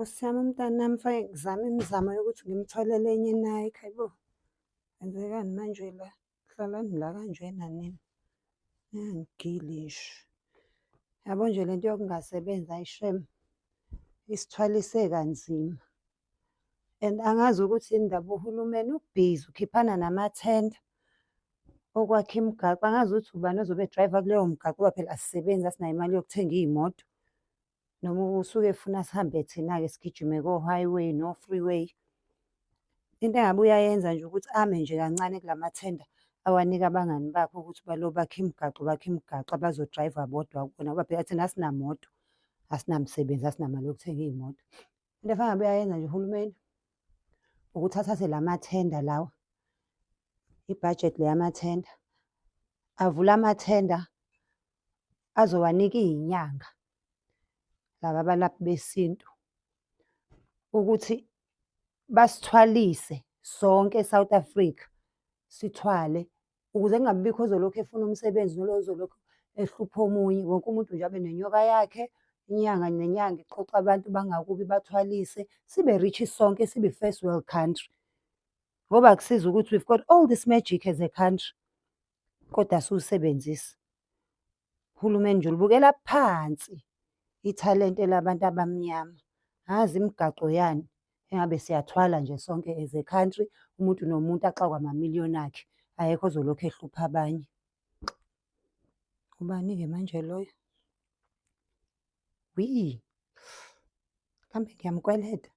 Nkosi yami, umntanami fanele ngizame imizamo yokuthi ngimtholele enye i-Nike, hayibo. Kwenzekani manje la? Hlalani la kanjena nina, ningangigili nje. Yabo nje lento yokungasebenzi ayi shame, isithwalise kanzima. And angazi ukuthi yini ndaba uhulumeni ubhizi ukhiphana namathenda okwakha imigaqo. Angazi ukuthi ubani ozobe e-drive-a kuleyo migaqo ngoba phela asisebenzi, asinayo imali yokuthenga iy'moto. Noma usuke efuna sihambe thina-ke sigijime ko-highway no-freeway. Into engabe uyayenza nje ukuthi ame nje kancane kulamathenda awanika abangani bakhe ukuthi baloku bakhe imigaqo, bakhe imigaqo abazo-drive-a bodwa kubona ngoba phela thina asinamoto, asinamsebenzi, asinamali yokuthenga iy'moto. Into efanele ngabe uyayenza nje uhulumeni ukuthi athathe la mathenda lawa, ibhajethi le yamathenda, avule amathenda azowanika iy'nyanga laba abalaphi besintu ukuthi basithwalise sonke e-South Africa, sithwale ukuze kungabibikho ozolokhu efuna umsebenzi nalo ozolokhu ehlupha omunye. Wonke umuntu nje abe nenyoka yakhe, inyanga nenyanga iqoqe abantu bangakubo ibathwalise, sibe rich sonke, sibe i-first world country. Ngoba akusizi ukuthi we've got all this magic as a country, kodwa asiwusebenzisi. Uhulumeni nje ulibukela phansi ithalente labantu abamnyama. Angazi imigaqo yani engabe siyathwala nje sonke as a country, umuntu nomuntu axakwe amamiliyoni akhe, akekho ozolokhu ehlupha abanye. Ubani-ke manje loyo? Wi, kambe ngiyamkweleta?